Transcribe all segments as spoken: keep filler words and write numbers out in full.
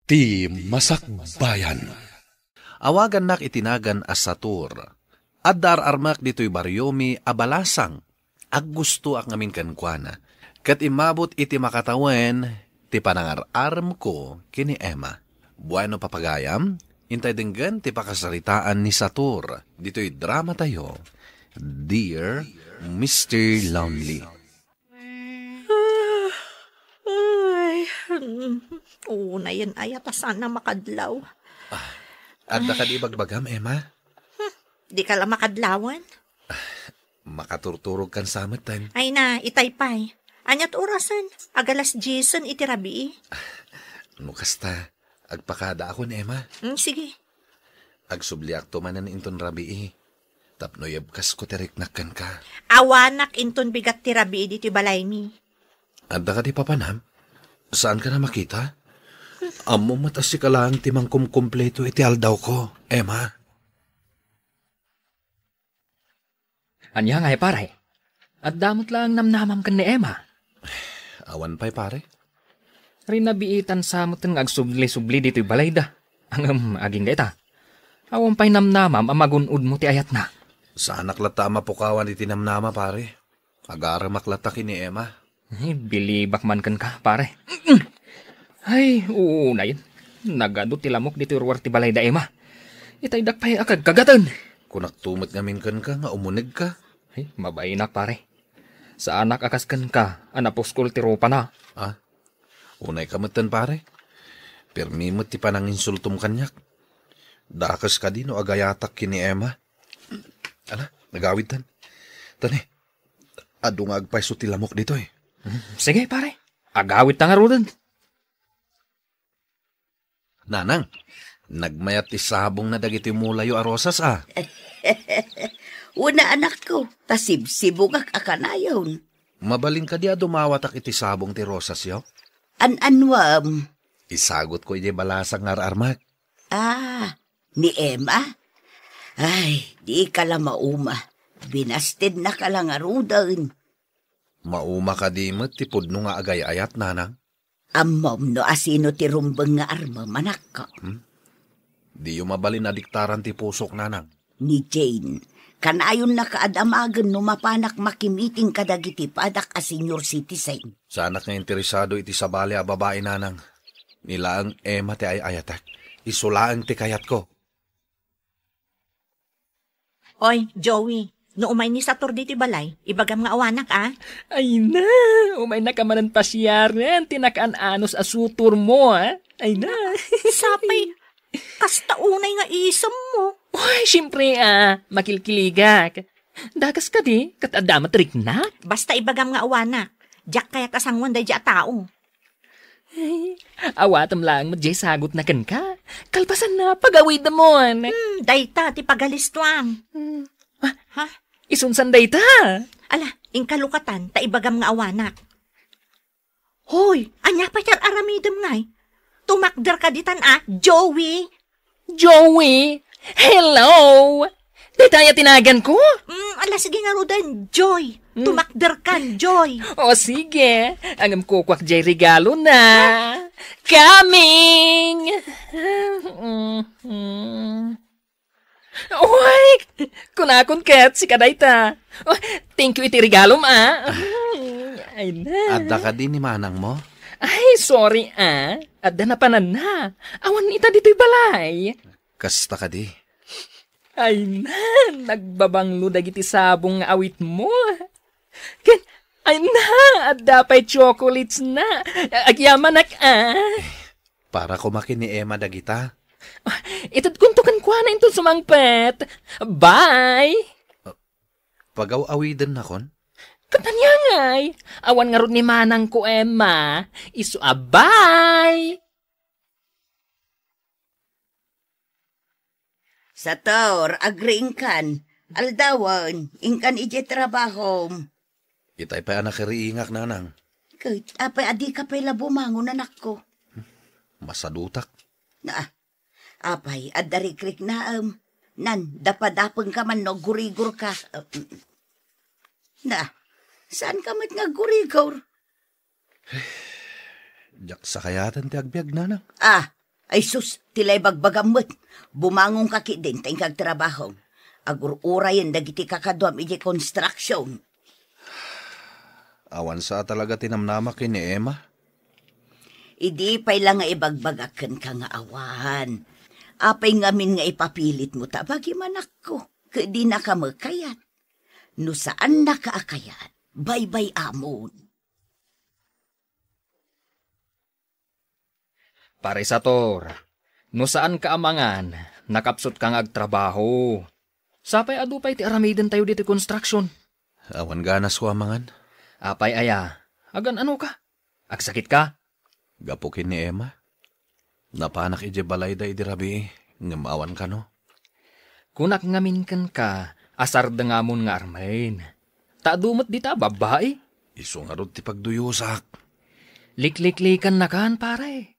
Ti Masakbayan. Awagannak iti nagan a Satur. Adda ar-armak ditoy bariomi a balasang. Aggustoak ngamin kenkuana. Ket immabot iti makatawen ti panangar-aremko ken ni Emma. Bueno, papagayam, intay denggen ti pakasaritaan ni Satur ditoy dramatayo, Dear Mister Lonely. Ah, ay, mm, unayen aya ta saan a makadlaw. Ah, adda kadi ibagbagam, Emma? Hmm, di ka la makadlawan? Makaturturog kan sa metten. Ay na, itay pay. Aniat orasen? Agalas diesen iti rabii. No kasta, agpakadaakon, Emma. Mm, sige. Agsubliakto manen inton rabii. Tapno yebkasko ti riknak kenka. Awanak inton bigat ti rabii ditoy balaymi. Adda kadi papanam? Saanka a makita? Ammom met a sika laeng ti mangkumkumpleto iti aldawko, Emma. Ania ngay, pare? Adda met laeng namnamam ken ni Emma? Awan pay, pare. Rinabiitan sa met nga agsubli-subli ditoy balayda. Ngem agingga ita. Awan pay namnamam a magun-odmo ti ayatna. Saanak latta a mapukawan iti namnama, pare. Agaremak latta ken ni Emma. Eh, bilibak man kenka, pare. Ay, unayen. Nagadu ti lamok ditoy ruar ti balayda Emma. Itaydak pay a kagkagaten. Kunakto met ngamin kenka nga umunegka. Ay, mabainak, pare. Saanak a kas kenka a napuskol ti rupana. Ah, unayka metten, pare. Permi met ti pananginsultom kaniak. Dakes kadi no agayatak ken ni Emma. Ala, nagawidtan. Tani, adu nga agpayso ti lamok ditoy. Hmm, sige, pare. Agawidta ngaruden. Nanang, nagmayat ti sabongna dagiti mulayo a rosas, a. Una, anakko, ta sibsibungak a kanayon. Mabalin kadi a dumawatak iti sabong ti rosasyo? An-anuam? Isagutko idiay balasang nga ar-armak. Ah, ni Emma? Ay, di ka la mauma. Binastedna ka la ngaruden. Mauma kadi met ti pudno nga agay-ayat, nanang? Ammom no asino ti rumbeng nga armem, anakko? Hmm? Diyo mabalin a diktaran ti pusok, nanang. Ni Jane, kanayonnaka a damagen no mapanak makimiting kadagiti padak a senior citizen. Saanak nga interesado iti sabali a babai, nanang. Ni laeng Emma ti ay-ayatek. Isu laeng ti kayatko. Oy, Joey, no umay ni Satur ditoy balay, ibagam nga awanak, a? Ay na, umaynaka manen pasiaren ti nakaan-anos a sutormo, a? Ay na. Sapay, kasta unay nga isemmo. Oy, siempre, a, makilkiligak. Dakes kadi, ket adda met riknak. Basta ibagam nga awanak, diak kayat a sangoen daydiay a tao. Awatem laeng met diay sagutna kenka. Kalpasanna, pagawidemon. Hmm, dayta ti pagalistuam. Hmm. Ah, ha? Isunsan dayta? Ala, inkalukatan, ta ibagam nga awanak. Hoy, ania pay ti ar-aramidem ngay? Tumakder ka ditan a, Joey. Joey! Hello! Dayta aya ti naganko? Mm, ala, sige ngaruden, Joy. Mm. Tumakder kan, Joy. O, sige. Ngem kukuak jay regalo na. Coming! Mm, mm. Uy! Kunakon ket, sika dayta. Oh, thank you iti regalom, a. Ay na. Adda kadi ni manangmo? Ay, sorry, a. Adda napananna. Awan ita ditoy balay. Kasta kadi. Ay na, nagbabanglo dagiti sabong nga awitmo. Ken, ay na, adda pay chocolates na. Agyamanak, a. Para koma ken ni Emma dagita. Ah, itedkonto kenkuana inton sumangpet. Bye! Pagaw-awidennakon? Ket ania ngay? Awan ngarud ni manangko, Emma. Isu a bye! Sator, agriingkan. Aldawen, inkan idiay trabahom. Itay pay a nakiriingak, nanang. Ket apay a dika pay la bumangon, anakko? Masadutak. Na, apay, adda rikriknaem. Nan, dapadapengka man no aggurigorka. Na, saanka met nga aggurigor? Diak sakayaten ti agbiag, nanang. Ah, Ay sus, ti la ibagbagam met. Bumangonka ketdin ta inka agtrabaho. Agur-urayen dagiti kakaduam idiay construction. Awan sa a talaga ti namnama ken ni Emma? Idi pay la nga ibagbagak kenka nga awan. Apay ngamin nga ipapilitmo ta abagim, anakko, ket dinaka met kayat? No saannaka a kayat, baybay-amon. Pare Sator, no saanka a mangan, nakapsutka nga agtrabaho. Sapay adu pay ti aramidentayo ditoy construction. Awan ganasko a mangan. Apay aya, agan-anoka? Agsakitka? Gapu ken ni Emma. Napanak idiay balayda idi rabii, ngem awan kano. Kunak ngamin kenka a sardengamon nga armen. Ta adu met dita a babbai. Isu ngarud ti pagduyosak. Likliklikannakan, pare.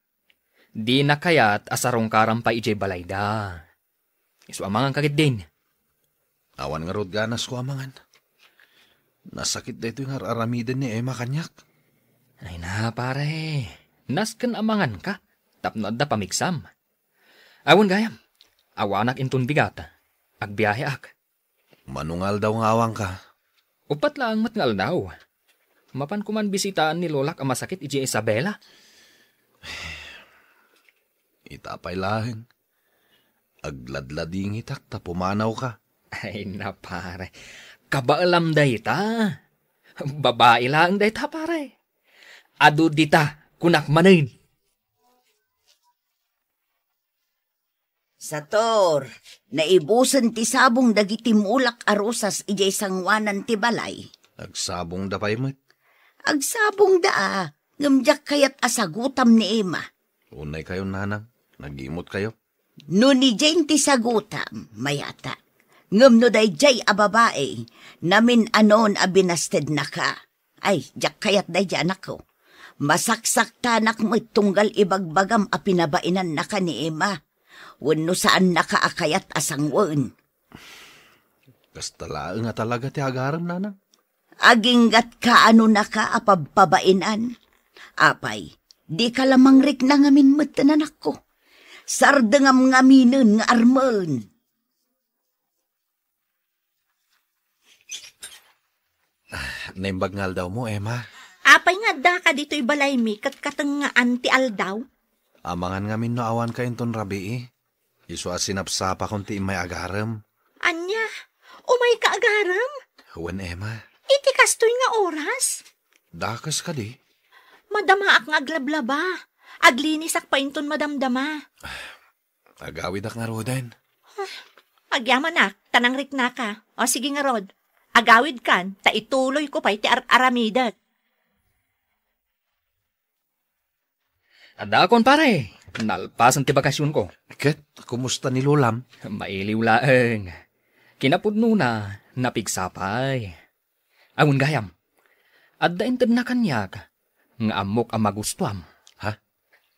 Dina kayat a sarungkaram pay idiay balayda. Isu a manganka ketdin. Awan ngarud ganasko a mangan. Nasakit daytoy nga ar-aramiden ni Emma kaniak. Ay na, pare. Nasken a manganka tapno adda pamigsam. Awan gayam. Awanak inton bigat. Agbiaheak. Mano nga aldaw nga awanka? Uppat laeng met nga aldaw. Mapanko man bisitaan ni lolak a masakit idiay Isabela. Ita pay laeng. Agladladingitak ta pumanawka. Ay na, pare. Kabaelam dayta. Babai laeng dayta, pare. Adu dita, kunak manen. Sator, naibusen ti sabong dagiti mulak a rosas idiay sangoanan ti balay. Agsabongda pay met. Agsabongda a, ngem diak kayat a sagutam ni Emma. Unay kayon, nanang, nagimot kayo. No ni Jane ti sagutam, mayata. Ngem no daydiay a babai, namin-anon a binastednaka. Ay, diak kayat daydiay, anakko. Masaksaktanak met tunggal ibagbagam a pinabainannaka ni Emma. Wenno saannaka a kayat a sangoen. Kasta laeng a talaga ti agarem, nanang. Aginggatka a nunaka a pabpabainan. Apay, dika la mangrikna ngamin met, anakko. Sardengam ngaminen nga armen. Naimbag nga aldawmo, Emma. Apay nga addaka ditoy balaymi ket katengngaan ti aldaw? Amangan ngamin no awanka inton rabii. Isu a sinapsapakon ti immay agarem. Ania? Umayka agarem? Wen, Emma. Iti kastoy nga oras? Dakes kadi? Madamaak nga aglablaba. Aglinisak pay inton madamdama. Agawidak ngaruden. Agyamanak, ta nangriknaka. O, sige ngarud. Agawidkan, ta ituloyko pay ti ar-aramidek. Addaakon, pare. Nalpasen ti bakasionko. Ket, kumusta ni Lolam? Mailiw laeng. Kinapudnona, napigsa pay. Awan gayam. Adda intedna kaniak nga ammok a magustuam. Ha?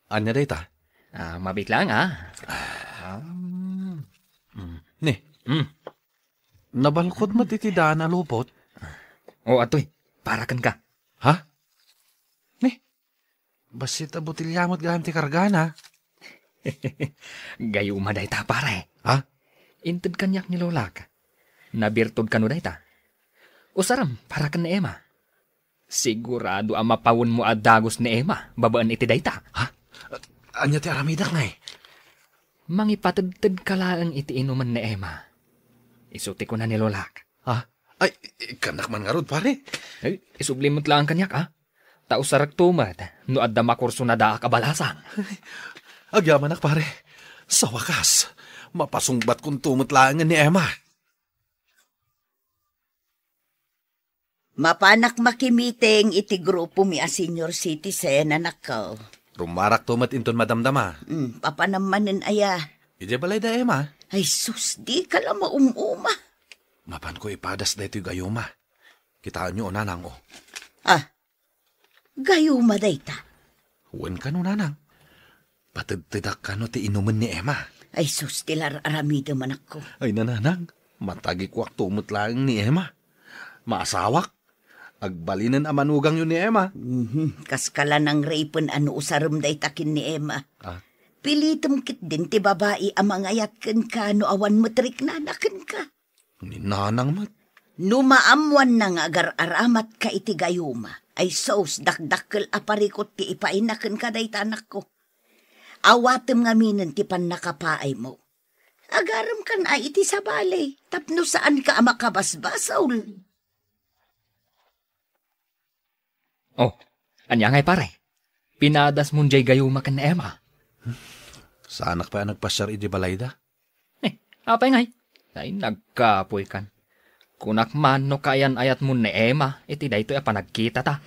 Ania dayta? Ah, mabit lang, ah. Ah. Mm. Ni? Mm. Nabalkod met iti daan a lupot? O, atoy. Para kenka. Ha? Ni? Bassit a botelya met gayam ti kargana. Gayuma dayta, pare. Ha? Inted kaniak ni Lolak. Nabirtod kano dayta? Usaram para ken ni Emma. Sigurado a mapawenmo a dagus ni Emma babaen iti dayta. Ha? Ania ti aramidek, nay? Mangipatedtedka laeng iti inumen ni Emma. Isu ti kuna ni Lolak. Ha? Ay, ikkannak man ngarud, pare. Ay, isubli met laeng kaniak, a? Ta usarekto met no adda makursonadaak a balasang. Agyamanak, pare. Sa wakas, mapasungbatkonto met laengen ni Emma. Mapanak makimiting iti grupomi a senior citizen, anakko. Rumarakto met inton madamdama. Mm, papanam manen aya? Idiay balayda, Emma. Ay sus, dika la maum-uma. Mapanko ipadas daytoy gayuma. Kitaenyo, nanang, o. Ah, gayuma dayta. Wen kano, nanang. Patedtedak kano ti inumen ni Emma. Ay sus, ti lar-aramidem, anakko. Ay, nanang, matagikuakto met laeng ni Emma. Maasawak. Agbalinen a manugangyo ni Emma. Mhm, kaskala nangripen a no usarem dayta ken ni Emma. Ah. Pilitem ketdin ti babai a mangayat kenka no awan met riknana kenka. Ni nanang met. No maammoanna nga agar-aramatka iti gayuma, ay sus, dakdakkel a parikut ti ipaayna kenka dayta anakko. Awatem ngaminen ti pannakapaaymo. Agarem kan a iti sabali, tapno saanka a makabasbasol. Oh, ania ngay, pare? Pinadasmon jay gayuma ken ni Emma? Saanak pay a nagpasiar idi balayda. Eh, apay ngay? Ay, nagkapoykan. Kunak man no kaayan-ayatmon ni Emma iti daytoy a panagkitata.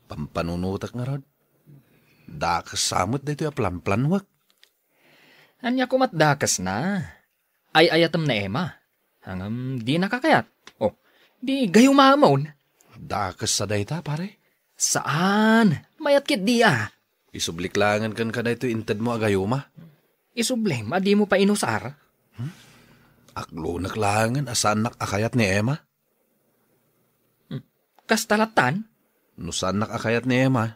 Pampanunotek ngarud. Dakes sa met daytoy a planplanwek. Ania komat dakesna? Ay-ayatem ni Emma. Ngem dinaka kayat. Oh, di gayumamon. Dakes sa dayta, pare? Saan? Mayat ketdi a. Isublik laengen kenka daytoy intedmo a gayuma. Isublim a dimo pay inusar? Aklonek laengen a saannak a kayat ni Emma. Hmm. Kasta lattan? No saannak a kayat ni Emma,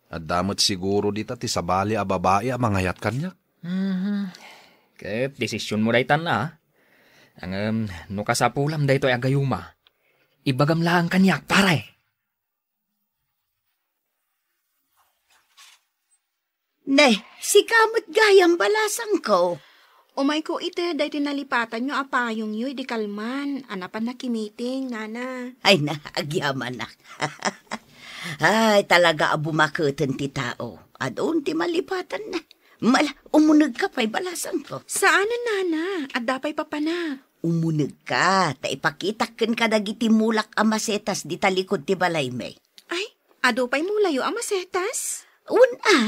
adda met siguro dita ti sabali a babai a mangayat kaniak. Mhm. Ket desisionmo daytan a. Ngem no kasapulam daytoy a gayuma, ibagam laeng kaniak, pare. Ne, sika met gayam, balasangko. Umayko iti daytoy nalipatanyo a payongyo idi kalman a napan nakimiting, nana. Ay na, agyamanak. Ay, talaga a bumaketen ti tao. Adun ti malipatanna. Mala, umunegka pay, balasangko. Saanen, nana. Adda pay papanak. Umunegka, ta ipakitak kenka dagiti mulak a masetas dita likud ti balaymi. Ay, adu pay mulayo a masetas? Wen a,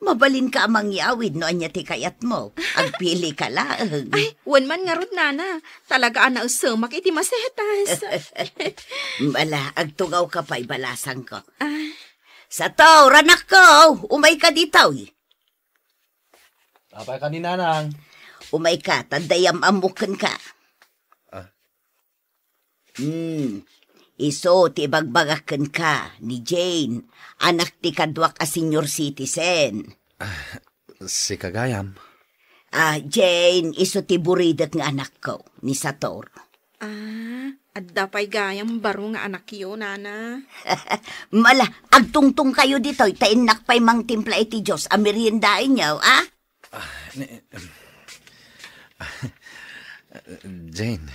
mabalinka a mangyawid no ania ti kayatmo. Agpilika laeng. Ay, wen man ngarud, nana. Talaga a naesemak iti masetas. Mala, agtugawka pay, balasangko. Ah. Sator, anakko, umayka ditoy. Apay ka ni nanang? Umayka, ta adda yam-ammok kenka. Ah. Hmm. Isu ti ibagbagak kenka ni Jane, anak ti kaduak a senior citizen. Ah, sika gayam. Ah, Jane, isu ti buridek nga anakko, ni Sator. Ah, adda pay gayam baro nga anakyo, nana. Mala, agtungtongkayo ditoy, ta innak pay mangtimpla iti juice a meriendaenyo, a? Ah, ni, Jane,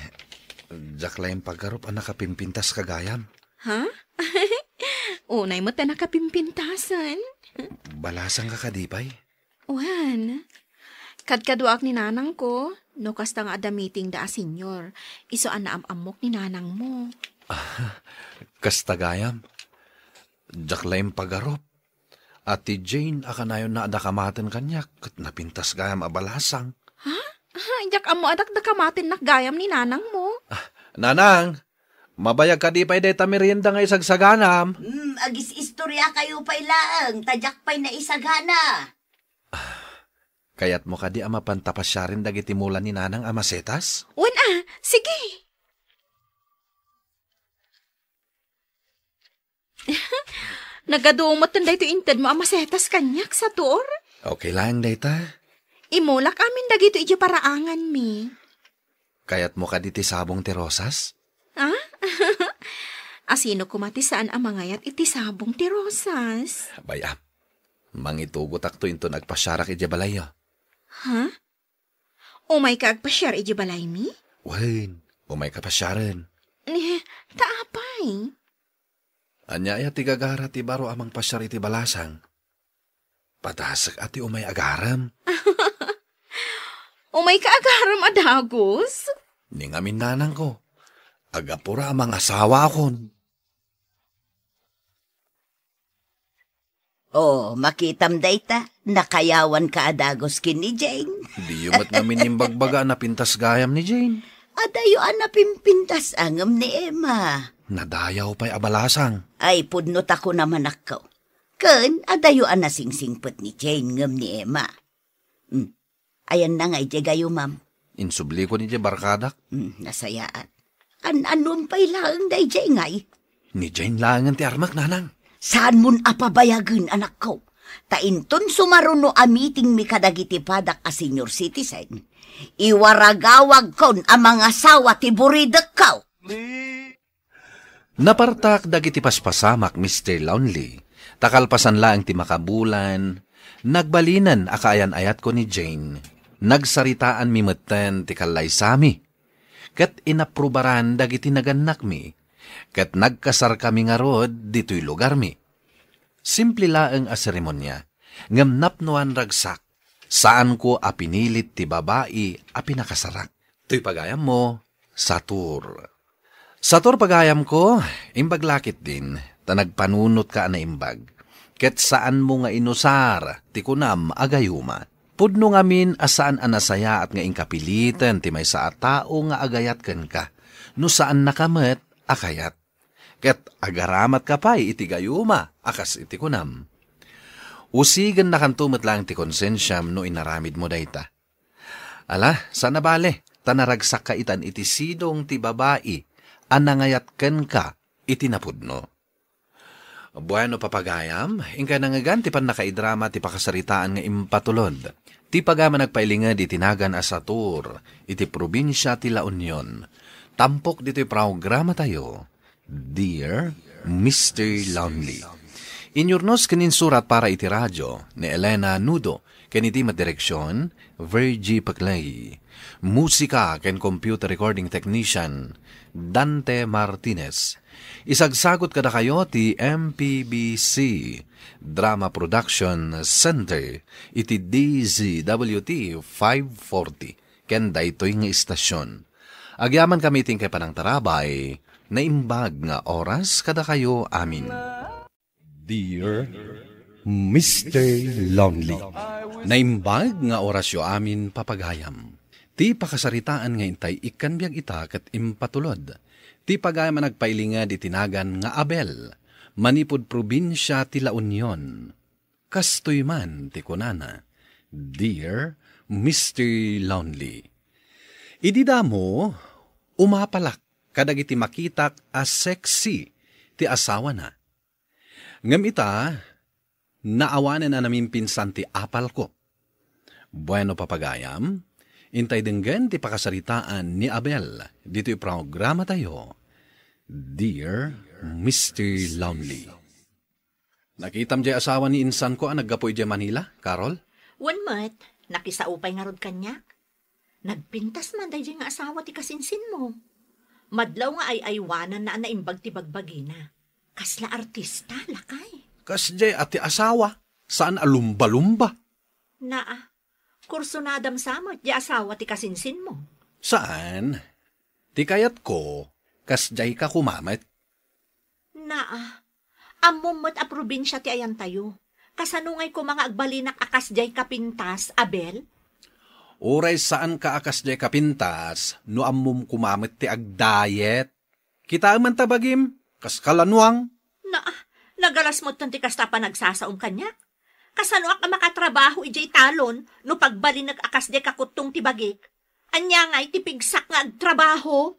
diak laeng pagarup a nakapimpintas ka gayam. Ha? Unay met a nakapimpintasen. Balasangka kadi pay? Wen, kadkaduaak ni nanangko, no kasta nga adda meetingda a senior, isu a naam-ammok ni nanangmo. Ah, kasta gayam. Diak laeng pagarup. A ti Jane a kanayonna a dakamaten kaniak, ket napintas gayam a balasang. Ha? Ah, diak ammo a dakdakamatennak gayam ni nanangmo. Ah, nanang, mabayag kadi pay dayta merienda nga isagsaganam? Hmm, agis-istoriakayo pay laeng, ta diak pay naisagana. Ah, kayatmo kadi a mapanta pasiaren dagiti mula ni nanang a masetas? Wen a, sige. Nagadu metten daytoy intedmo a masetas kaniak, Sator. Okay laeng dayta. Imulak amin dagitoy idiay paraanganmi. Kayatmo kadi ti sabong ti rosas? Ah? Asino koma ti saan a mangayat iti sabong ti rosas? Bay-am, mangitugotakto inton agpasiarak idiay balayyo. Ha? Umayka agpasiar idiay balaymi? Wen, umayka pasiaren. Ni, ta apay? Ania aya ti gagara ti baro a mangpasiar iti balasang? Padasek a ti umay agarem. Umayka agarem a dagus? Ni ngamin nanangko, agapura a mangasawaakon. Oh, makitam dayta, nakayawanka a dagus ken ni Jane. Diyo met ngamin imbagbaga a napintas gayam ni Jane. Adayo a napimpintas a ngem ni Emma. Nadayaw pay a balasang. Ay, pudno ta kuna manakko. Ken adayo a nasingsingpet ni Jane ngem ni Emma. Hmm. Ayanna nga idiay gayumam? Insublikon idiay barkadak. Hmm, nasayaat. An-anuem pay laeng daydiay ngay? Ni Jane laengen ti armak, nanang. Saanmon a pabayagen, anakko. Ta inton sumaruno a meetingmi kadagiti padak a senior citizen, iwaragawagkon a mangasawa ti buridekko. Napartak dagiti paspasamak, Mister Lonely, ta kalpasan laeng ti makabulan, nagbalinen a kaayan-ayatko ni Jane. Nagsaritaanmi metten ti kallaysami, ket inaprubaran dagiti nagannakmi, ket nagkasarkami ngarud ditoy lugarmi. Simple laeng a seremonia, ngem napnoan ragsak. Saanko a pinilit ti babai a pinakasarak. Toy pagayammo, Satur. Satur pagayamko, imbag la ketdin, ta nagpanunotka a naimbag. Ket saanmo nga inusar ti kunam a gayuma. Pudno ngamin a saan a nasayaat nga inkapiliten ti maysa a tao nga agayat kenka, no saannaka met a kayat. Ket agaramatka pay iti gayuma a kas iti kunam. Usigennakanto met laeng ti konsensiam no inaramidmo dayta. Ala, saan a bale, ta naragsakka itan iti sidong ti babai a nangayat kenka iti napudno. Bueno, papagayam, inkay nangngegan ti pannakaidrama ti pakasaritaan nga impatulod. Ti pagayam a nagpailinged iti nagan a Satur, iti probinsia ti La Union. Tampok ditoy programatayo, Dear Mister Lonely. Inyurnos ken insurat para iti radio ni Elena Nudo, ken iti met direksion, Virgie Paclay. Musika ken computer recording technician, Dante Martinez. Isagsagot kadakayo ti M P B C Drama Production Center iti D Z W T five forty ken daytoy nga istasion. Agyamankami iti inkay panangtarabay, naimbag nga oras kadakayo amin. Dear Mister Lonely. Naimbag nga orasyo amin, papagayam. Ti pakasaritaan nga intay ikkan biag ita ket impatulod. Ti pagayam a nagpailinged iti nagan nga Abel, manipud probinsia ti La Union. Kastoy man ti kunana, Dear Mister Lonely. Idi damo, umapalak kadagiti makitak a sexy ti asawana. Ngem ita, naawanen a namimpinsan ti apalko. Bueno, papagayam, intay denggen ti pakasaritaan ni Abel ditoy programatayo, Dear Mister Lonely. Nakitam jay asawa ni insanko a naggapu idiay Manila, Carol? Wen met, nakisao pay ngarud kaniak. Nagpintas man daydiay nga asawa ti kasinsinmo. Madlaw nga ay-aywananna a naimbag ti bagbagina. Kasla artista, lakay. Kasdiay a ti asawa, saan a lumba-lumba. Naa, kursunadam sa met diay asawa ti kasinsinmo. Saan? Ti kayatko, kasdiay ka kumamet. Naa, ammom met a probinsia ti ayantayo. Kasano ngay koma nga agbalinak a kasdiay ka pintas, Abel? Uray saanka a kasdiay ka pintas, no ammom koma met ti agdayet. Kitaem man ta bagim, kas kalanuang. Naa, nagalas metten ti kasta a panagsasaom kaniak. Kasanoak a makatrabaho idiay talon no pagbalinek a kasdiay kakuttong ti bagik? Ania ngay ti pigsak nga agtrabaho?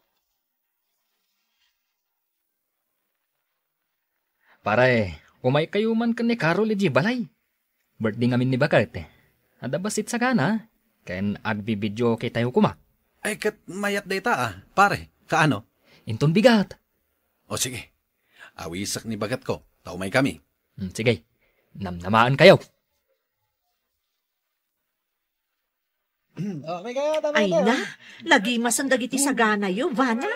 Pare, umaykayo man ken ni Carol idiay balay. Birthday ngamin ni baket. Adda bassit sagana, ken agbi-videoke tayo koma. Ay, ket mayat dayta, a, pare. Kaano? Inton bigat. O, sige. Awisek ni baketko, ta umaykami. Hmm, sige. Namnamaankayo. Oh, may kaya, tama. Ay na, nagimasen dagiti saganayo, Vana.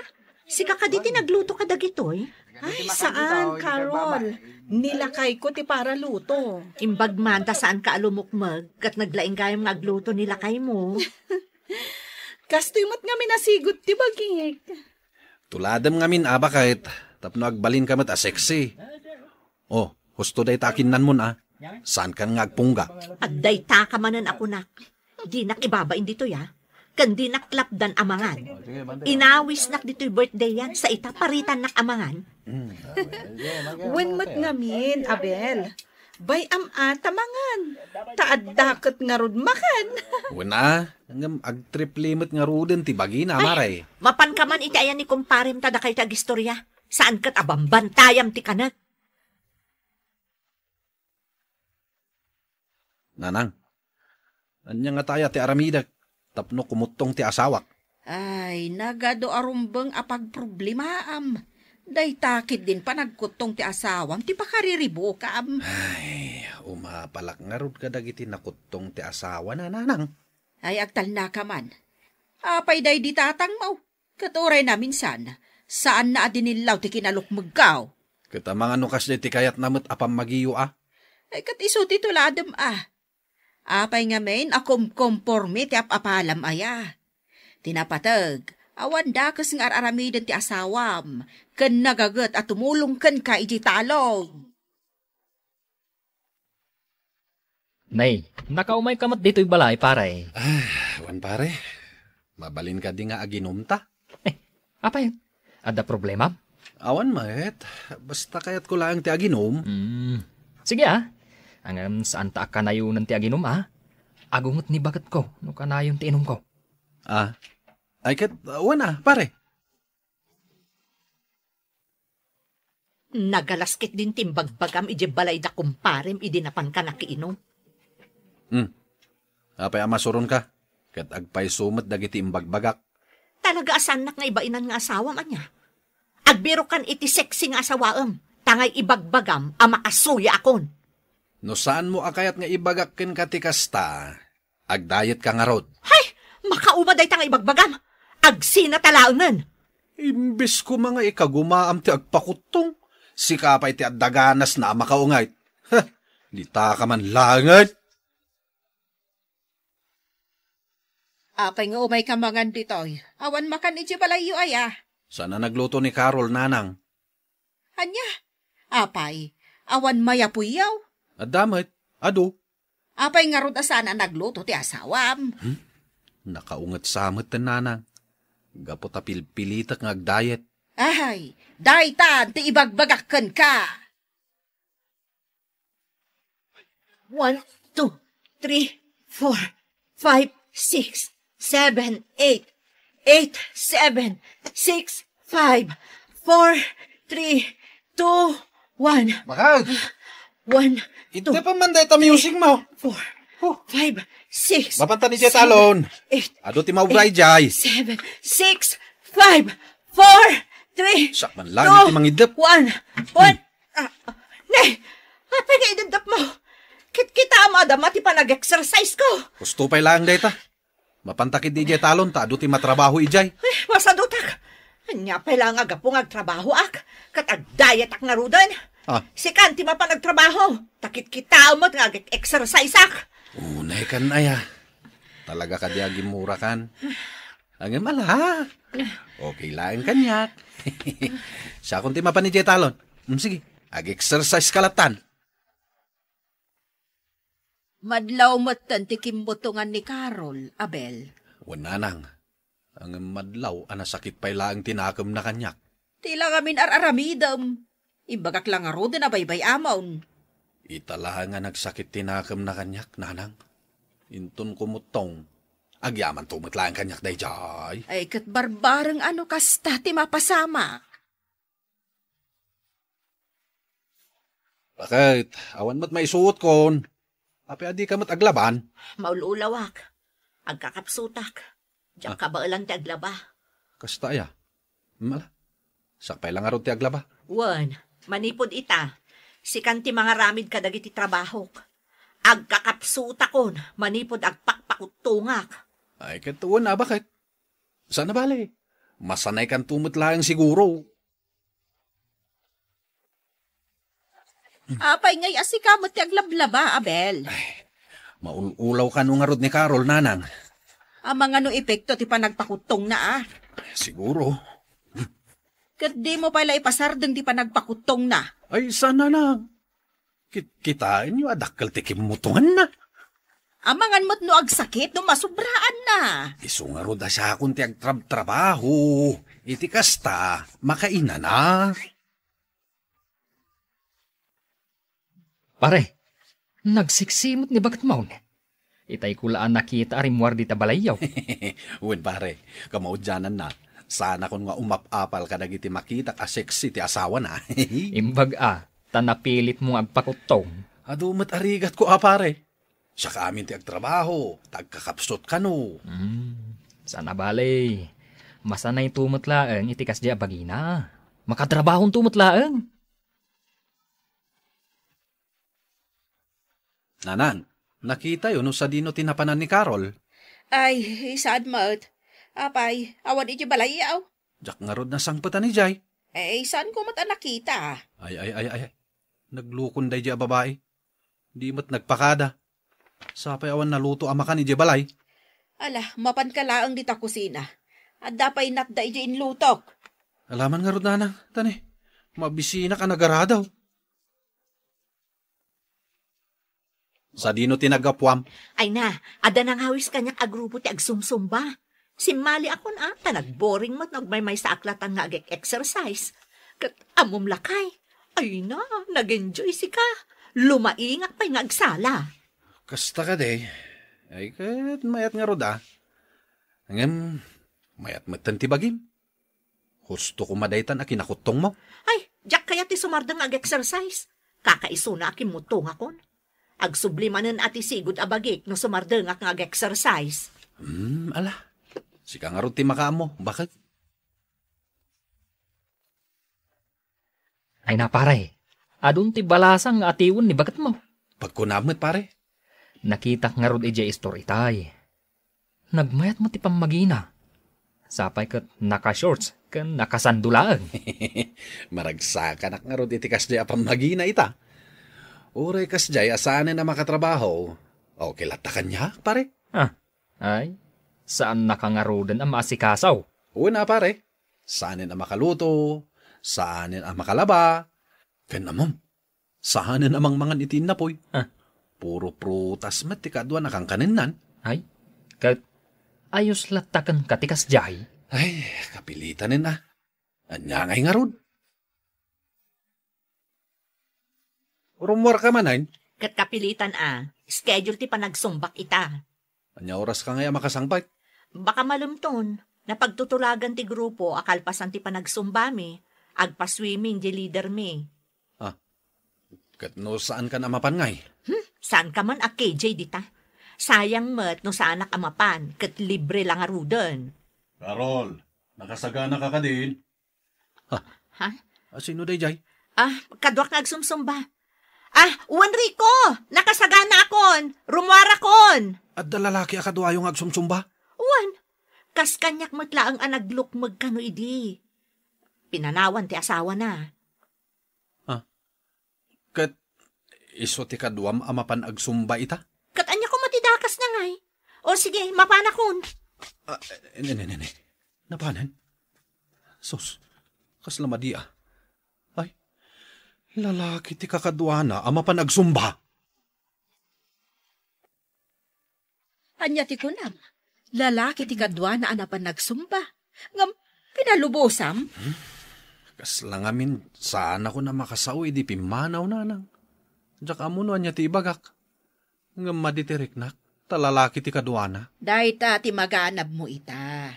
Sika kadi ti nagluto kadagitoy? Ay, saan, Carol. Ni lakayko ti paraluto. Imbag man ta saanka a lumukmeg, ket naglaing gayam nga agluto ni lakaymo. Kastoy met ngamin a sigud ti bagik. Tuladem ngamin a baket, tapno agbalinka met a sexy. Oh, husto dayta a kinnanmon a. Saankan nga agpungga. Agdaytaka manen a kunak. Dinak ibabain ditoy a. Ken dinak lapdan a mangan. Inawisnak ditoy birthday-an, sa ita paritannak a mangan. Wen met ngamin, Abel. Bay-am a ta mangan. Ta adda ket ngarud makan. Wen a, ngem agtriple met ngaruden ti bagina, Ay, mare. Mapanka man iti ayan ni kumparem ta dakay ti agistorya. Saan ket a bambantayam ti kanek. Nanang, ania ngata aya ti aramidek tapno kumuttong ti asawak? Ay, nagadu a rumbeng a pagproblemaam. Dayta ketdin panagkuttong ti asawam ti pakariribukam. Ay, umapalak ngarud kadagiti nakuttong ti asawana, Nanang. Ay, agtalnaka man. Apay daydi tatangmo? Ket uray naminsan, saanna a dinillaw ti kinalukmegko. Ket amangan no kasdiay ti kayatna met a pammagiyo a? Ay, ket isu ti tuladem a. Apay ngamin a kumkomporme ti ap-apalam aya? Ti napateg, awan dakes nga ar-aramiden ti asawam, ken nagaget a tumulong kenka idiay talon. Nay, nakaumayka met ditoy balay, pare. Ah, wen, pare. Mabalin kadi nga aginumta? Eh, apay? Adda problema? Awan met. Basta kayatko laeng ti aginum. Hmm. Sige, ah. Ngem saanta a kanayonen ti aginum, ah. Agunget ni baketko no kanayon ti inumko. Ah. Ay ket, wen, ah, pare. Nagalas ketdin ti imbagbagam idiay balay da kumparem idi napanka nakiinum. Hmm. Apay a masuronka? Ket agpayso met dagiti imbagbagak. Talaga a saannak nga ibainan nga asawam, ania? Agbirokan iti sexy nga asawaem, ta ngay ibagbagam a makasuyaakon. No saanmo a kayat nga ibagak kenka ti kasta, agdayetka ngarud. Hay! Makauma dayta nga ibagbagam! Agsinata laengen! Imbes koma nga ikagumaam ti agpakuttong, sika pay ti adda ganasna a makaungayt. Heh, ditaka man laengen! Apay nga umayka mangan ditoy? Awan makan idiay balayyo aya? Saan a nagluto ni Carol, Nanang. Ania? Apay, awan mayapuyyo? Adda met, adu. Apay ngarud a saan a nagluto ti asawam? Hmm? Nakaunget sa met, Nanang. Gapu ta pilpilitek nga agdayet. Ay, daytan ti ibagbagak kenka. One, two, three, four, five, six, seven, eight. Eight, seven, six, five, four, three, two, one. Bakal! One, Ito two, pa man dayta music mo. Four, Huh. Five, six, Mapanta ni Jet seven, Alon. Eight, Ado ti maubray, eight, Jay. Seven, six, five, four, three, Sak man lang two, ti mangidep. One. One. Ah, ne, apay nga idepdep mo? Kitkita mo, adama ti panag-exercise ko. Gusto pay lang dayta. Mapanta ketdi idiay talon ta adu ti matrabaho idiay. Eh, masadutak. Ania pay la nga gapu nga agtrabahoak, ket agdayetak ngaruden. Ah. Sikan ti mapan agtrabaho, ta kitkitaem met nga ag-exerciseak. Unay kan aya. Talaga kadi a gimmurakan. Ngem ala. Okay laeng kaniak. Siakon ti mapan idiay talon. Mm, sige, ag-exercise ka latan. Madlaw metten ti kimmutongan ni Carol, Abel. Wen, Nanang. Ngem madlaw a nasakit pay laeng ti nakemna kaniak. Ti la ngamin ar-aramidem. Imbagak la ngaruden a baybay-amon. Ita laeng a nagsakit ti nakemna kaniak, Nanang. Inton kumuttong, agyamanto met laeng kaniak daydiay. Ay, ket barbareng a no kasta ti mapasamak. Bakit? Awan met maisuotkon. Apay a dika met aglaban? Maul-ulawak. Agkakapsutak. Diak Ah. kabaelan ti aglaba. Kasta aya? Mala. Sakpay lang ngarud ti aglaba. Wen, manipud ita, sikan ti mangaramid kadagiti trabahok. Agkakapsutakon manipud agpakpakuttongak. Ay, ket wen a, bakit? Saan a bale? Masanaykanto met laeng siguro. Apay ngay a sika met ti aglablaba, Abel? Ay, maul-ulaw kano ngarud ni Carol, Nanang. Amangan no epekto ti panagpakuttongna, a? Siguro. Ket dimo pay la ipasardeng ti panagpakuttongna? Ay, saan, Nanang? Kit-, kitaenyo a dakkel ti kimmutonganna. Amangan met no agsakit no masubraanna. Isu ngarud a siakon ti agtrabtrabaho. Iti kasta, makainana. Pare, nagsiksimot ni baketmon. Itay ko la a nakita a rimmuar dita balayyo. Wen, pare, kamaudiananna. Saanakon nga umap-apal kadagiti makitak a sexy ti asawana. Imbag a, ta napilitmo nga agpakuttong. Adu met a rigatko a, pare. Siak amin ti agtrabaho, ta agkakapsut kano. Hmm, saan a bale. Masanayto met laeng iti kasdiay a bagina. Makatrabahonto met laeng. Nanang, nakitayo no sadino ti napanan ni Carol? Ay, saan met. Apay, awan iti balayyo. Diak ngarud nasangpetan idiay. Eh, saanko met a nakita. Ay, ay, ay, ay. Naglukon daydiay a babai. Di met nagpakada. Sapay awan naluto a makan idiay balay. Ala, mapanka laeng dita kusina. Adda pay natda idiay inlutok. Alaman ngarud, nanang, tani. Mabisinak a nagaradaw. Sadino ti naggapuam? Ay na, adda nangawis kaniak a grupo ti agsumsumba. Simmaliakon a, ta nagboring met no agmaymaysaak latan nga ag-exercise. Ket ammom lakay, ay na, nag-enjoy sika. Lumaingak pay nga agsala. Kasta kadi, ay ket mayat ngarud a. Ngem, mayat metten ti bagim. Husto koma daytan a kinakuttongmo. Ay, diak kayat ti sumardeng nga ag-exercise. Kakaisuna a kimmuttongakon. Agsubli manen a ti sigud a bagik no sumardengak nga ag-exercise. Hmm, ala. Sika ngarud ti makaammo, baket. Ay na, pare. Adun ti balasang nga atiwen ni baketmo. Pagkunam met, pare. Nakitak ngarud idiay istor itay. Nagmayat met ti pammagina. Sapay ket naka-shorts ken nakasando laeng. Maragsakanak ngarud iti kasdiay a pammagina ita. Uray kasdiay a saanen a makatrabaho, okay latta kaniak, pare? Ah, ay, saannaka ngaruden a maasikaso. Wen a, pare. Saanen a makaluto, saanen a makalaba, ken ammom, saanen a mangmangan iti innapoy. Ah. Puro prutas met ti kaduan a kankanennan. Ay, ket ayos latta kenka ti kasdiay? Ay, kapilitanen a. Ania ngay ngarud? Rummuarka manen? Ket kapilitan a, schedule ti panagsumbak ita. Ania oraska ngay a makasangpet? Baka malemton, napagtutulagan ti grupo a kalpasan ti panagsumbami, agpa-swimming di leadermi. Ah, ket no saankan a mapan ngay? Hmm, saanka man a K J dita. Sayang met no saanak a mapan, ket libre la ngaruden. Carol, nakasaganaka kadin? Ha? Ha? Ah, sino daydiay? Ah, kaduak nga agsumsumba. Ah, wen Rico! Nakasaganaakon! Rummuarakon! Adda lalaki a kaduayo nga agsumsumba? Wen. Kas kaniak met laeng a naglukmeg kano idi. Pinanawan ti asawana. Ah, ket isu ti kaduam a mapan agsumba ita? Ket ania koma ti dakasna ngay? O sige, mapanakon. Ah, ne, ne, ne, ne. Napanen? Sus, kasla madi a. Ay, lalaki ti kakaduana a mapan agsumba. Ania ti kunam? Lalaki ti kaduana a napan nagsumba. Ngem pinalubosam? Hmm? Kasla ngamin, saanakon a makasao idi pimmanaw, nanang. Diak ammo no ania ti ibagak. Ngem madi ti riknak, ta lalaki ti kaduana. Dayta ti maganabmo ita.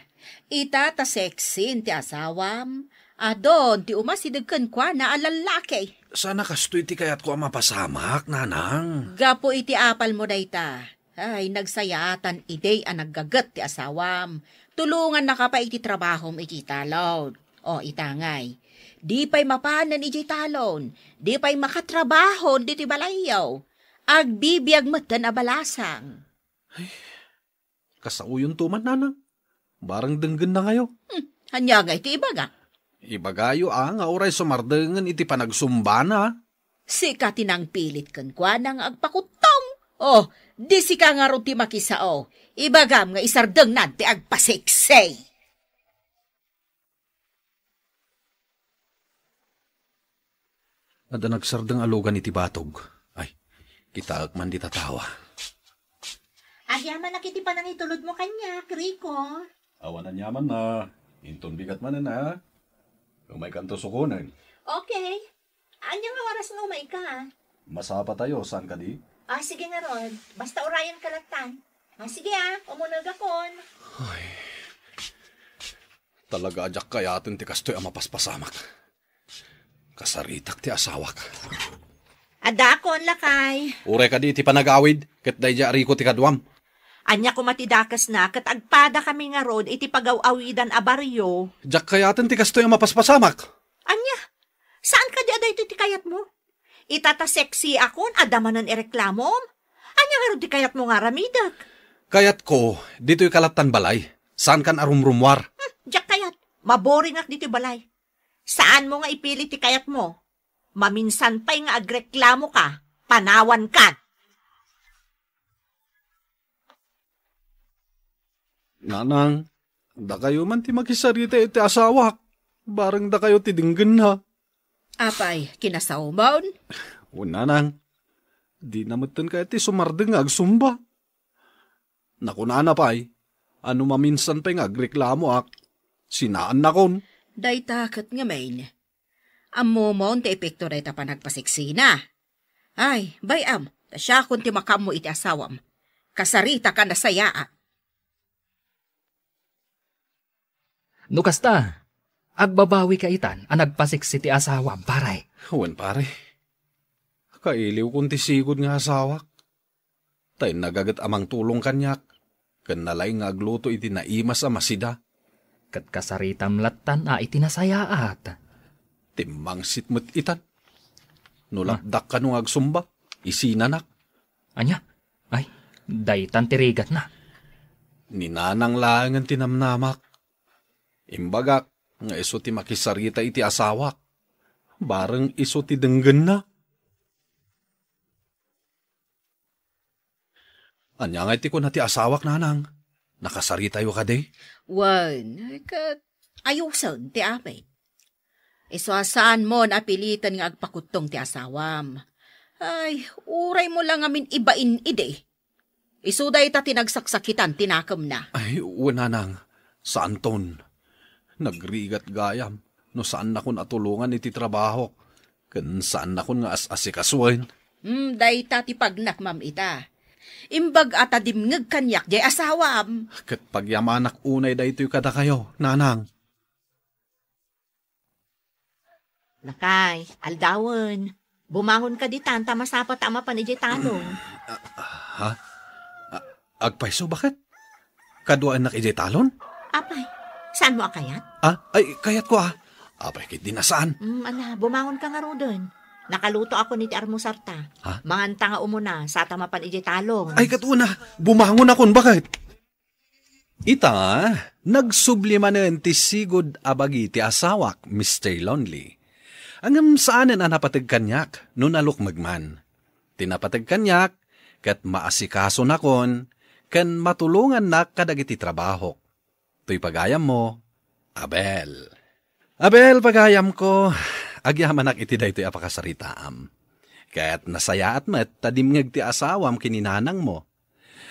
Ita ta sexy ti asawam. Adun ti umasideg kenkuana a lallaki. Sana kastoy ti kayatko a mapasamak, nanang. Gapu iti apalmo dayta. Ay, nagsayaatan idi a naggaget ti asawam. Tulongannaka pay iti trabahom iti talon. O, ita ngay. Di pay mapanen iti talon. Di pay makatrabaho ditoy balayyo. Agbibiag metten a balasang. Ay, kasaoyonto man, nanang. Barang denggenna ngayo. Hmm, ania ngay ti ibaga? Ibagayo a nga uray sumardengen iti panagsumbana. Sika ti nangpilit kenkuana nga agpakuttong. Oh, di sika ngarud ti makisao. Ibagam nga isardengnan ti agpaseksi. Adda nagsardeng a lugan iti batog. Ay, kitaek man dita tawa. Agyamanak iti panangitulodmo kaniak, Rico. Awan aniamanna. Inton bigat manen, ha? Umaykanto sukonen. Okay. Ania nga oras nga umayka? Masapatayo, saan kadi? Ah, sige ngarud. Basta urayenka lattan. Ah, sige ah, umunegakon. Ay, talaga a diak kayaten ti kastoy a mapaspasamak. Kasaritak ti asawak. Adakon, lakay. Uray kadi iti panagawid, ket daydiay a riko ti kaduam. Ania koma ti dakesna, ket agpadakami ngarud iti pagaw-awidan a barrio. Diak kayaten ti kastoy a mapaspasamak. Ania? Saan kadi a daytoy ti kayatmo? Ita ta sexy akon, adda manen ireklamom? Ania ngarud ti kayatmo nga aramidek? Kayatko, ditoy kalattan balay. Saankan a rumrumuar. Hmm, diak kayat. Maboringak ditoy balay. Saanmo nga ipili ti kayatmo. Maminsan pay nga agreklamo ka, panawan ka. Nanang, dakayo man ti makisarita iti asawak. Bareng dakayo ti denggenna. Apay, kinasawmon? O, nanang, dina metten kayat ti sumardeng nga agsumba. Nakunana pay, a no maminsan pay nga agreklamoak, sinaannakon. Dayta ket ngamin. Ammomon ti epekto dayta panagpaseksina. Ay, bay-am, ta siakon ti makaammo iti asawam. Kasarita ka nasayaat. No kasta, agbabawi ka itan a nagpaseksi ti asawam, pare. Wen, pare. Kailiwkon ti sigud nga asawak. Ta innaga ket a mangtulong kaniak, ken nalaing nga agluto iti naimas a masida. Ket kasaritam lattan a iti nasayaat. Timmangsit met itan. No Ah. Lapdak kano nga agsumba, isinanak. Ania? Ay, daytan ti rigatna. Ni Nanang laengen ti namnamak. Imbagak nga isu ti makisarita iti asawak. Bareng isu ti denggenna. Ania ngay ti kuna ti asawak, Nanang? Nakasaritayo kadi? Wen, ket ayosen ti amin. Isu a saanmon a piliten nga agpakuttong ti asawam. Ay, uraymo la ngamin ibain idi. Isu dayta ti nagsaksakitan ti nakemna. Ay, wen, Nanang. Saanton. Nagrigat gayam no saannakon a tulongan iti trabahok, ken saannakon nga as-asikasuen. Hmm, dayta ti pagnakmam ita. Imbag a ta dimngeg kaniak jay asawam. Ket pagyamanak unay daytoy kadakayo, Nanang. Lakay, aldawen. Bumangon ka ditan ta masapata a mapan idiay talon. Ah, ha? Ah, agpayso, baket? Kaduaennak idiay talon? Apay, saanmo a kayat? Ah, ay, kayatko, ah. Apay, ket di na saan. Mm, ala, bumangon ka ngaruden. Nakalutoakon iti armusarta. Ha? Manganta nga umuna, sata mapan idiay talon. Ay, ket una, bumangonakon, baket? Ita, nagsubli manen ti sigud a bagi ti asawak, Mister Lonely. Ngem saanen a napateg kaniak no nalukmeg man. Ti napateg kaniak, ket maasikasonakon ken matulongannak kadagiti trabahok. Toy pagayammo, Abel. Abel, pagayamko, agyamanak iti daytoy a pakasaritaam. Ket nasayaat met ta dimngeg ti asawam ken ni nanangmo.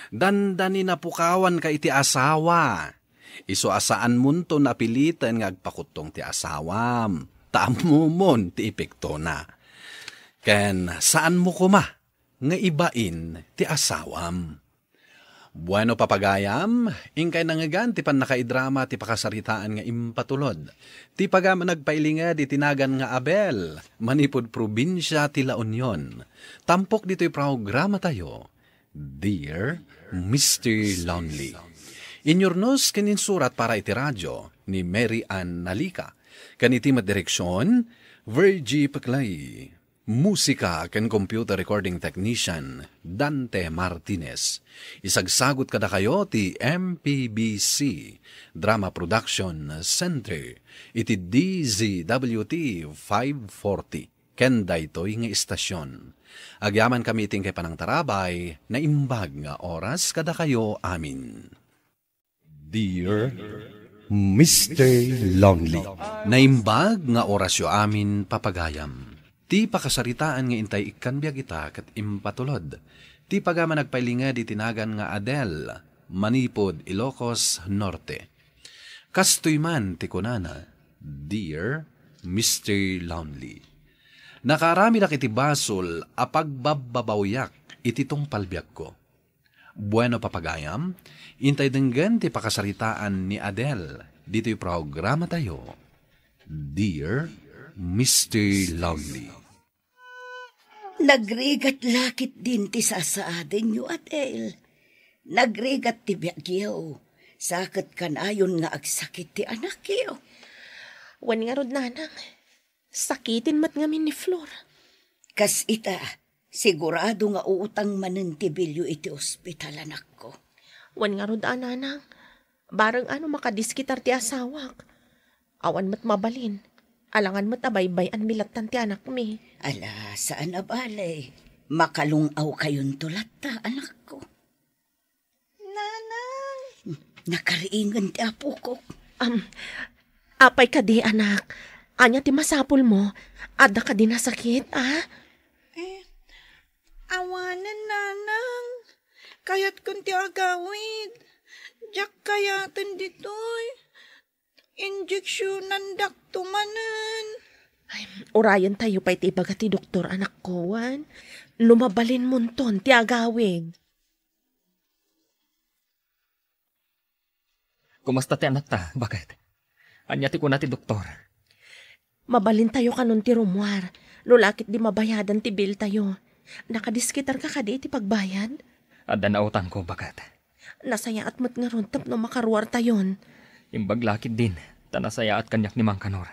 Dandani napukawanka iti asawa. Isu a saanmonto napiliten nga agpakuttong ti asawam, ta ammomon ti epektona. Ken saanmo koma nga ibain ti asawam. Bueno, papagayam, inkay nangngegan ti pannakaidrama ti pakasaritaan nga impatulod ti pagayam a nagpailinged iti nagan nga Abel, manipud probinsia ti La Union. Tampok ditoy programatayo, Dear Mister Lonely. Inyurnos ken insurat para iti radio ni Mary Ann Nalica, ken iti met direksion, Virgie Peclay. Musika ken computer recording technician, Dante Martinez. Isagsagut kadakayo ti M P B C Drama Production Center iti D Z W T five forty ken daytoy nga istasyon. Agyamankami iti inkay panangtarabay, naimbag nga oras kadakayo amin. Dear Mister Lonely. Naimbag nga orasyo amin, papagayam. Ti pakasaritaan nga intay ikkan biag ita ket impatulod ti pagayam a nagpailinged iti nagan nga Adele, manipud Ilocos Norte. Kastoy man ti kunana, Dear Mister Lonely. Nakaaramidak iti basol a pagbabbabawiak iti tungpal biagko. Bueno, papagayam, intay denggen ti pakasaritaan ni Adele ditoy programatayo, Dear Mister Lonely. Nagrigat la ketdin ti sasaadenyo, Adel. Nagrigat ti biagyo, sa ket kanayon nga agsakit ti anakyo. Wen ngarud, nanang, sakiten met ngamin ni Flor. Kas ita, sigurado nga uutang manen ti bilyo iti ospital, anakko. Wen ngarud a, nanang, bareng ano makadisketar ti asawak. Awan met mabalin. Alangan met a baybay-anmi lattan ti anakmi. Ala, saan a bale. Makalung-awkayonto latta, anakko. Nanang! Nakariingen ti apokok. Am, apay kadi, anak? Ania ti masapulmo? Adda kadi nasakit, a? Eh, awanen, nanang. Kayatkon ti agawid. Diak kayaten ditoy. Injeksionandakto manen. Ay, urayentayo pay ti ibaga ti doktor, anakko, wen? No mabalinmonton ti agawid. Kumusta ti anakta, baket? Ania ti kuna ti doktor? Mabalintayo kanon ti rummuar, no la ketdi mabayadan ti biltayo. Nakadisketarka kadi iti pagbayad? Adda nautangko, baket. Nasayaat met ngarud tapno makaruartayon. Imbag la ketdin, ta nasayaat kaniak ni Mang Kanor.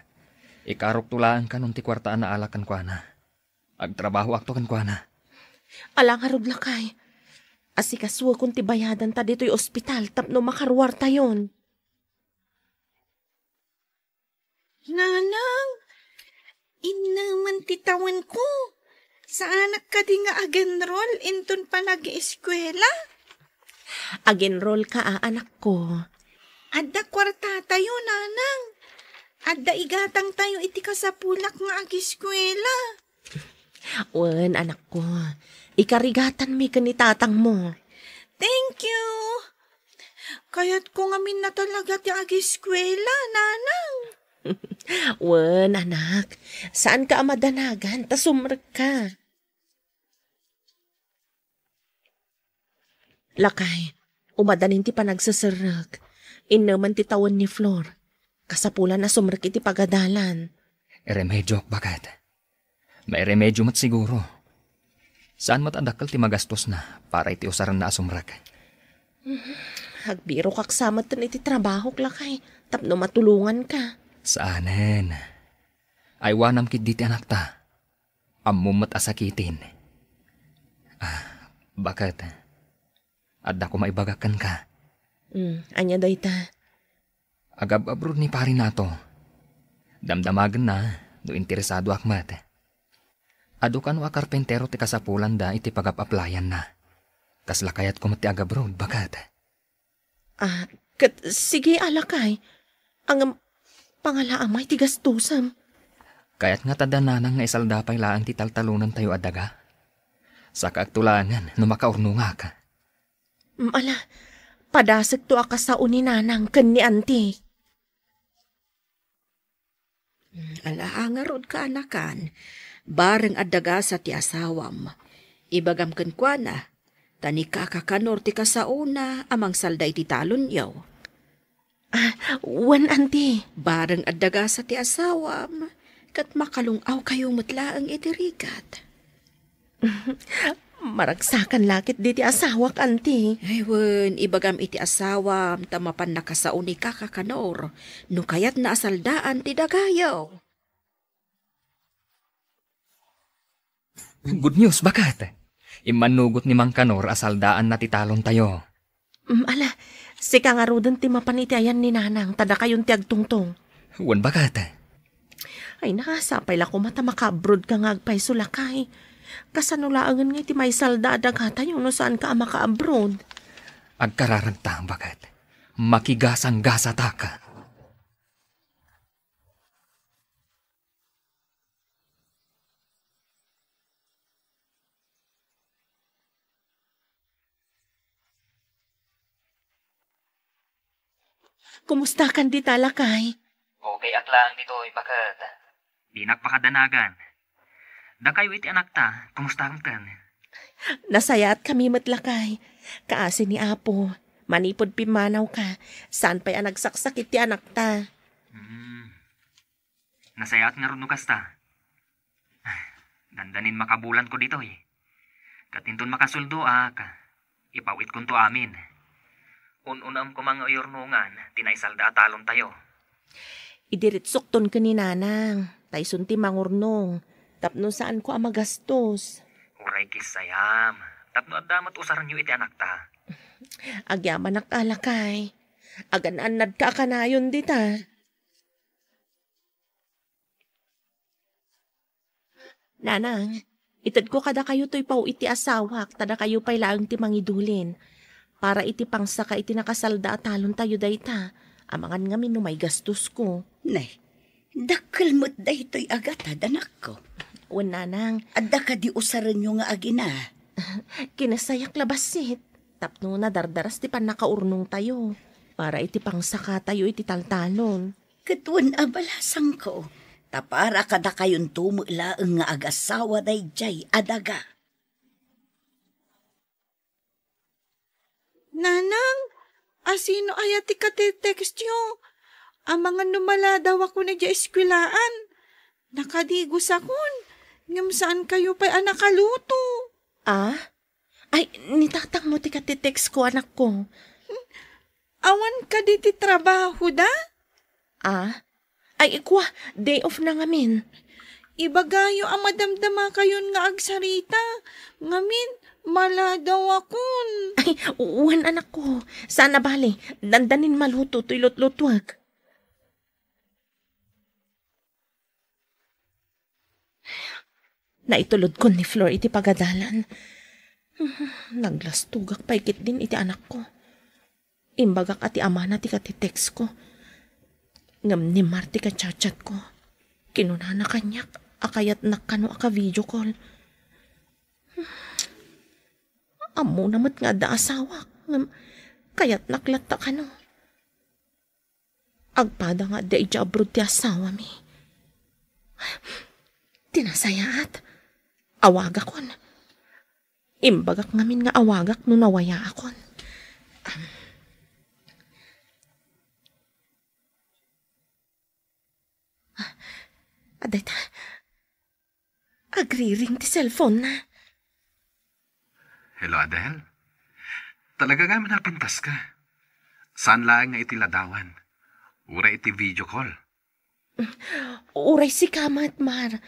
Ikarokto laeng kanon ti kuarta a naala kenkuana. Agtrabahoakto kenkuana. Ala ngarud, lakay. Asikasuekon ti bayadan ta ditoy ospital tapno makaruartayon. Nanang, innemen ti tawenko. Saanak kadi nga agenrol inton panag-eskuela? Agenrolka a, anakko. Adda kuartatayo, nanang. Adda igatangtayo iti kasapulak nga ageskuela. Wen, anakko. Ikarigatanmi ken ni tatangmo. Thank you. Kayatko ngamin a talaga ti ageskuela, nanang. Wen, anak. Saanka a madanagan ta sumrekka. Lakay, umadanin ti panagseserrek. Innemen ti tawen ni Flor. Kasapulan a sumrek iti pagadalan. Iremediok, baket. Mairemedio met siguro. Saan met a dakkel ti magastosna para iti usarenna a sumrek. Agbirokak sa metten iti trabahok, lakay, tapno matulonganka. Saanen. Aywanam ketdi ti anakta. Ammom met a sakiten. Ah, baket. Adda koma ibagak kenka. Hmm, ania dayta? Agab-abrod ni Pari Nato. Damdamagenna no interesadoak met. Adu kano a karpentero ti kasapulanda iti pagap-aplayanna. Kasla kayatko met ti agabroad, baket. Ah, ket sige a lakay. Ngem, pangalaamay ti gastosem. Kayat nga ta da nanang nga isalda pay laeng ti taltalonentayo a daga. Sakaakto laengen no makaurnongak. Mm, ala, padasekto a kasao ni nanang ken ni anti. Mm, ala, ngarud kaanakan, bareng adda gasa ti asawam. Ibagam kenkuana, ta ni Kaka Kanor ti kasaona a mangsalda iti talonyo. Ah, wen, anti. Bareng adda gasa ti asawam, ket makalung-awkayo met laeng iti rigat. Maragsakan la ketdi ti asawak, anti. Ay, wen, ibagam iti asawam ta mapanna kasao ni Kaka Kanor no kayatna a saldaan ti dagayo. Good news, baket. Immannugot ni Mang Kanor a saldaanna ti talontayo. Mm, ala, sika ngaruden ti mapan iti ayan ni Nanang, ta dakayon ti agtungtong. Wen, baket. Ay, nasapay la koma ta makaabroad ka nga agpayso, lakay. Kasano laengen nga iti maisalda a dagatayo no saan ka a makaabroad? Agkararagta, baket. Makigasanggasatak. Kumusta kan dita, lakay? Okay ak laeng ditoy, baket. Dinak pakadanagan. Dakayo iti anakta, kumusta kami? Nasayaat kami met, lakay. Kaasi ni Apo, manipud pimmanaw ka, saan pay a nagsaksakit ti anakta. Hmm. Nasayaat ngarud no kasta. Nandanin makabulanko ditoy. Ket inton makasuldoak, ipaw-itkonto amin. Un-unaem koma nga uyurnongan ti naisalda a talontayo. Idiritsokton ken ni Nanang, ta isun ti mangurnong, tapno saanko a magastos. Uray kissayam, tapno adda met usarenyo iti anakta. Agyamanak a, lakay. Agan-annadka a kanayon dita. Nanang, itedko kadakayo toy paw iti asawak, ta dakayo pay laeng ti mangidulin. Para iti pangsaka iti nakasalda a talontayo dayta, amangan ngamin no maigastosko. Nay, dakkel met daytoy a gatad, anakko. Wen, Nanang. Adda kadi usarenyo nga agina? Kinasayak la bassit, tapno nadardaras ti pannakaurnongtayo para iti pangsakatayo iti taltalon. Ket wen a balasangko, ta para kadakayonto met laeng nga agasawa daydiay a daga. Nanang, asino aya ti katitextyo? Amangan no maladawakon idiay eskwelaan. Nakadigosakon, ngem saankayo pay a nakaluto. Ah? Ay, ni tatangmo ti katitextko, anakko. Awan kadi ti trabahoda? Ah? Ay, ikua, day off na ngamin. Ibagayo a madamdamakayon nga agsarita. Ngamin, maladawakon. Ay, wen, anakko. Saan a bale, dandanin maluto toy lutlutuek. Naitulodkon ni Flor iti pagadalan. Naglastogak pay ketdin iti anakko. Imbagak a ti amana ti katitextko. Ngem ni Mar ti kachatchatko. Kinunana kaniak a kayatnak kano a ka-video call. Ammona met nga adda asawak, ngem kayatnak latta kano. Agpada nga adda idiay abroad ti asawami. Ti nasayaat, awagakon. Imbagak ngamin nga awagak no nawayaakon. Am. Ah, adda ita. Agriring ti cellphone-na. Hello, Adel. Talaga nga napintaska. Saan laeng nga iti ladawan. Uray iti video call. Uray sika met, Mar.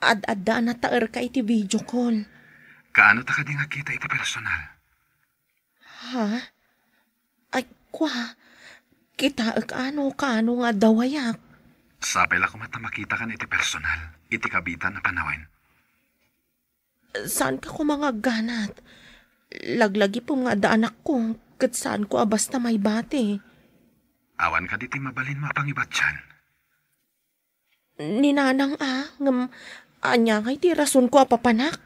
Ad-adda a nataerka iti video call. Kaano ta kadi nga kita iti personal? Ha? Ay, kua. Kitaek ano, kaano nga adda wayak. Sapay la koma ta makitakan iti personal, iti kabiitan a panawen. Saanka koma nga agganat. Laglagipem nga adda anakko, ket saanko a basta maibati. Awan kadi ti mabalinmo a pangibatian? Ni Nanang a, ngem ania ngay ti rasonko a papanak?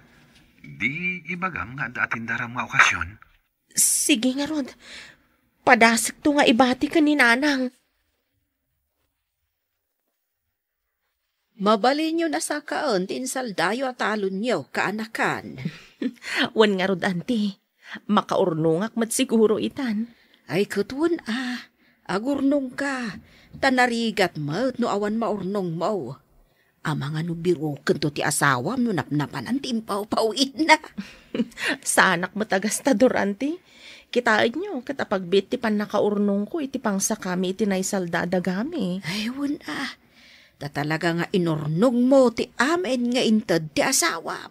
Di ibagam nga adda atindaram nga okasion? Sige ngarud. Padasekto nga ibati ken ni Nanang. Mabalinyo nasakaen ti insaldayo a talonyo, kaanakan. Wen ngarud, Auntie. Makaurnongak met siguro itan. Ay, ket wen a, agurnongka, ta narigat met no awan maurnongmo. Amangan no birokento ti asawam no napnapanan ti impawpawidna. Saanak met a gastador, Auntie. Kitaenyo, ket apagbiit ti pannakaurnongko iti pangsakami iti naisalda a dagami. Ay, wen a. Ta talaga nga inurnongmo ti amin nga inted ti asawam.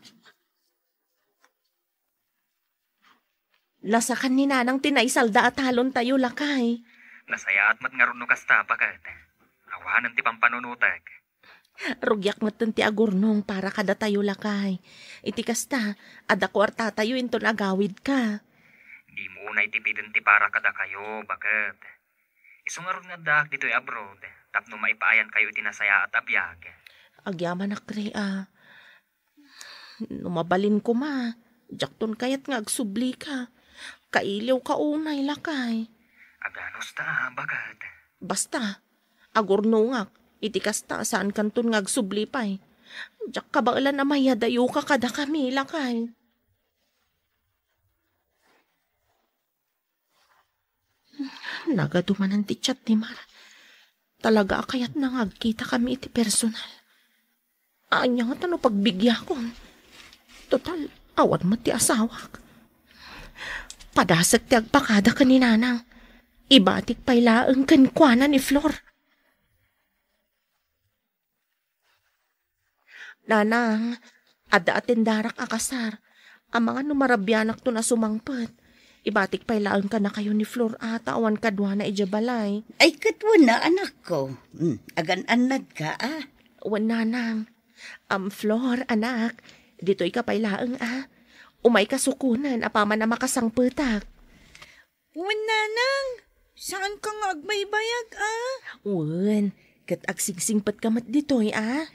Nasakan ni Nanang ti naisalda a talontayo, lakay. Nasayaat met ngarud no kasta, baket. Awanen ti pampanunotek. Rugiak metten ti agurnong para kadatayo, lakay. Iti kasta, adda kuartatayo inton agawidka. Dimo unay tipiden ti para kadakayo, baket. Isu ngarud nga addaak ditoy abroad, tapno maipaayankayo iti nasayaat a biag. Agyamanak, Rhea. No mabalin koma, diakton kayat nga agsublika. Kailiwka unay, lakay. Aganus ta, baket. Basta, agurnongak. Iti kasta, saankanton nga agsubli pay. Diak kabaelan a mayadayoka kadakami, lakay. Nagadu manen ti chat ni Mar. Talaga a kayatna nga agkitakami iti personal. Ania ngata no pagbigyakon? Total, awan met ti asawak. Padasek ti agpakada ken ni Nanang. Ibatik pay laeng kenkuana ni Flor. Nanang, adda atendarak a kasar. Amangan no marabianakton a sumangpet. Ibatik pay laeng kadakayo ni Flor a ta awan kaduana idiay balay. Ay, ket wen a, anakko. Hmm, agan-annadka, a? Wen, Nanang. Am, Flor, anak, ditoyka pay laeng, a? Umayka sukonen apaman a makasangpetak. Wen, Nanang, saanka nga agbaybayag, a? Wen, ket agsingsingpetka met ditoy, a?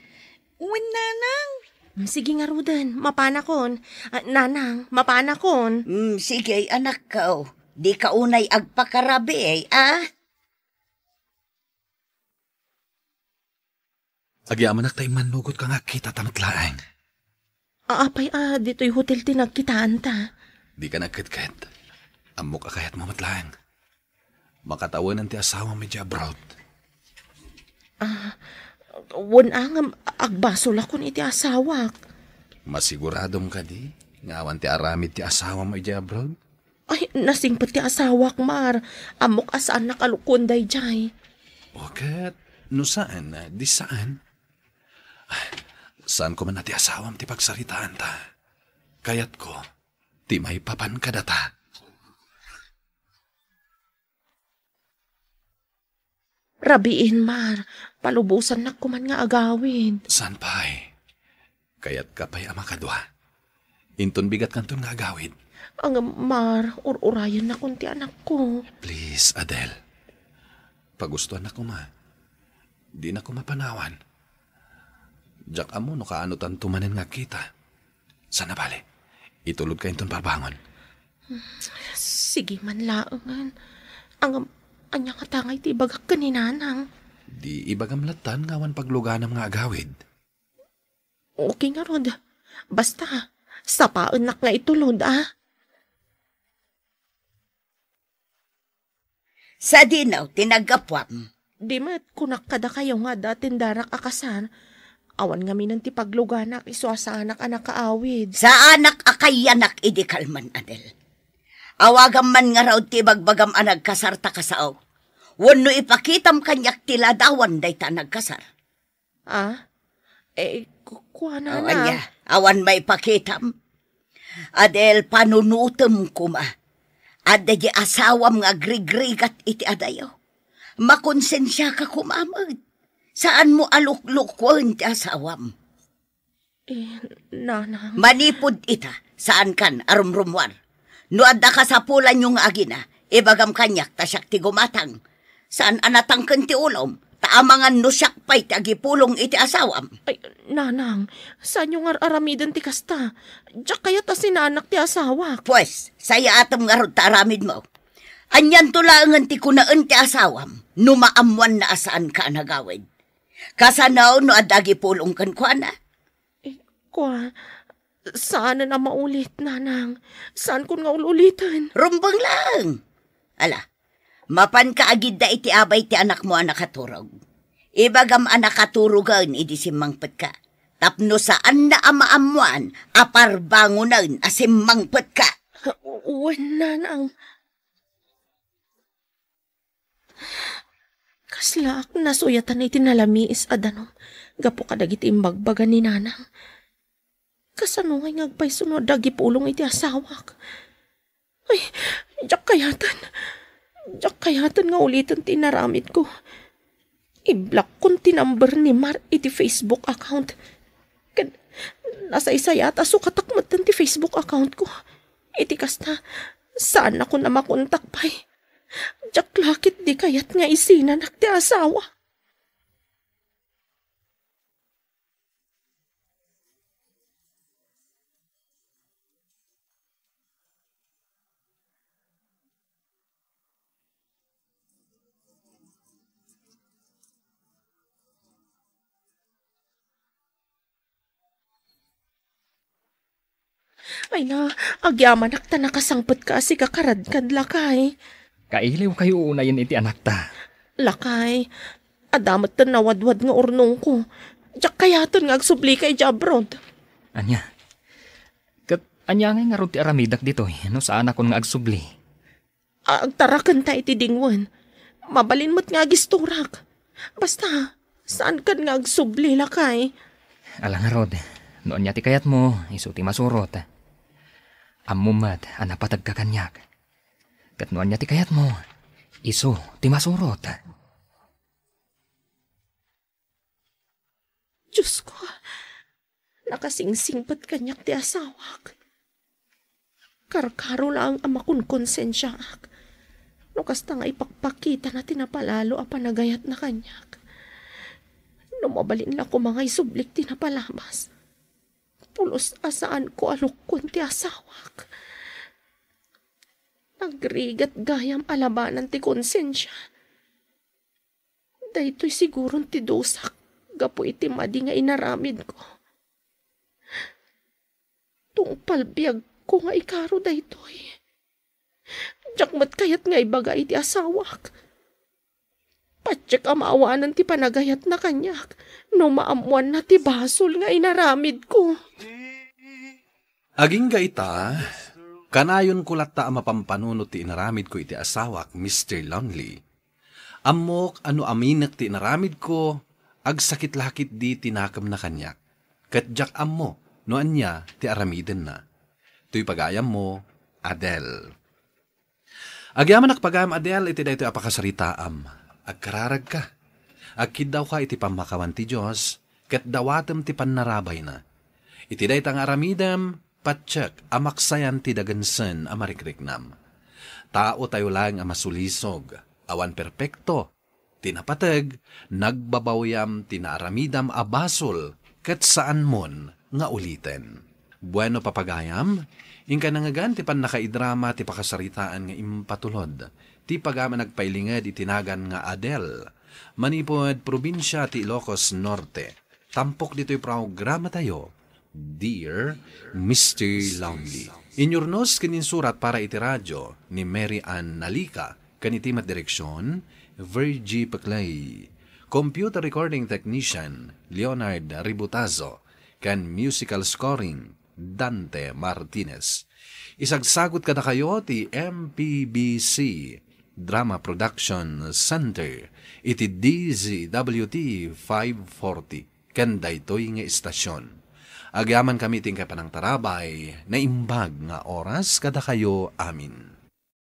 Wen, Nanang. Mm, sige ngaruden, mapanakon. A, Nanang, mapanakon. Mm, sige, anakko. Dika unay agpakarabii, a? Agyamanak ta immannugotka nga agkitata met laeng. Apay a ditoy hotel ti nagkitaanta? Dika nagketket. Ammok a kayatmo met laeng. Makatawenan ti asawam idiay abroad. A, wen a ngem agbasolakon iti asawak. Masiguradom kadi nga awan ti aramid ti asawam idiay abroad? Ay, nasingpet ti asawak, Mar. Ammok a saannak a lukon daydiay. O ket, no saan, di saan. Ay, saan ko man a ti asawam ti pagsaritaanta. Kayatko, ti maipapan kadata. Rabiin, Mar. Palubosannak koman nga agawid. Saan pay? Kayatka pay a makadua? Inton bigatkanton nga agawid. Ngem, Mar, ur-urayennakon ti anakko. Please, Adel. Pagustoannak koma. Dinak koma panawan. Diak ammo no kaanotanto manen nga agkita. Sana bale, itulodka inton parbangon. Sige man laengen. Ngem, ania ngata ngay ti ibagak ken ni Nanang? Di ibagam lattan nga awan pagluganam nga agawid. Okay ngarud. Basta, sapaennak nga itulod, a? Sadino ti naggapuam? Di met, kunak kadakayo nga adda atendarak a kasar. Awan ngamin ti pagluganak isu a saanak a nakaawid. Saanak a kayanak idi kalman, Adel. Awagam man ngarud ti ibagbagam a nagkasar ta kasao. Wenno ipakitam kaniak ti ladawan dayta a nagkasar. A? Eh, ku-, kuana. O, na. Ania? Awan maipakitam? Adel, panunutem koma. Adda di asawam nga agrigrigat iti adayo. Makonsensiaka koma met. Saanmo a luklukuen ti asawam. Eh, Nanang. Manipud ita, saankan a rumrumuar. No adda kasapulanyo nga agina, ibagam kaniak ta siak ti gumatang. Saan a natangken ti ulom, ta amangan no siak pay ti agipulong iti asawam. Ay, Nanang, saanyo nga ar-aramiden ti kasta? Diak kayat a sinaannak ti asawak. Pues, sayaatem ngarud ta aramidmo. Anianto laengen ti kunaen ti asawam no maammoanna a saanka a nagawid? Kasano no adda agipulong kenkuana? Eh, kua, saanen a maulit, Nanang. Saankon nga ul-uliten. Rumbeng laeng. Ala, mapanka agidda iti abay ti anakmo a nakaturog. Ibagam a nakaturogen idi simmangpetka. Tapno saanna a maammoan a parbangonen a simmangpetka. Wen, Nanang. Kaslaak nasuyatan iti nalamiis a danum gapu kadagiti imbagbaga ni Nanang. Kasano ngay nga agpayso no adda agipulong iti asawak? Ay, diak kayaten. Diak kayaten nga uliten ti inaramidko. Iblock-kon ti number ni Mar iti Facebook account. Ken nasaysayaat a sukatak metten ti Facebook account ko. Iti kasta, saannakon a makontak pay. Diak la ketdi kayat nga isinanak ti asawa. Ay na, agyamanak ta nakasangpetka a sika kad lakay. Kailiwkayo unayen iti anakta. Lakay, adda metten nawadwad nga urnongko. Diak kayaten nga agsublika idiay abroad. Ania? Ket ania ngay ngarud ti aramidek ditoy no saanakon nga agsubli? Agtarakenta iti dingwen. Mabalin met nga agisturak. Basta, saankan nga agsubli, lakay. Ala ngarud, no ania ti kayatmo, isu ti masurot. Ammom met a napategka kaniak. Ket no ania ti kayatmo, isu ti masurot. Diosko, nakasingsingpet kaniak ti asawak. Karkaro laeng a makonkonsensiaak no kasta nga ipakpakitana ti napalalo a panagayatna kaniak. No mabalin la koma nga isublik ti napalabas, pulos a saanko a lukkuen ti asawak. Nagrigat gayam a labanan ti konsensia. Daytoy siguron ti dusak gapu iti madi nga inaramidko. Tungpal biagko nga ikaro daytoy. Diak met kayat nga ibaga iti asawak. Patiek a maawanan ti panagayatna kaniak no maammoanna ti basol nga inaramidko. Agingga ita, kanayonko latta a mapampanunot ti inaramidko iti asawak, Mister Lonely. Ammok a no aminek ti inaramidko, agsakit la ketdi ti nakemna kaniak. Ket diak ammo no ania ti aramidenna. Toy pagayammo, Adele. Agyamanak pagayam, Adele, iti daytoy a pakasaritaam. Agkararagka. Agkiddawka iti pammakawan ti Dios, ket dawatem ti pannarabayna. Iti dayta nga aramidem, patiek a maksayan ti dagensen a marikriknam. Taotayo laeng a masulisog, awan perpekto. Ti napateg, nagbabawyam ti naaramidam a basol ket saanmon nga uliten. Bueno, papagayam, inka nangngegan ti pannakaidrama ti pakasaritaan nga impatulod ti pagayam a nagpailinged iti nagan nga Adele, manipud probinsia ti Ilocos Norte. Tampok ditoy programatayo, Dear Mister Lonely. Inyurnos ken insurat para iti radio ni Mary Ann Nalica, ken iti met direksion, Virgie Peclay. Computer recording technician, Leonard Ributazo, ken musical scoring, Dante Martinez. Isagsagut kadakayo ti M P B C Drama Production Center iti D Z W T five forty. Ken daytoy nga istasion. Agyamankami ti inkay panangtarabay, naimbag nga oras kadakayo amin.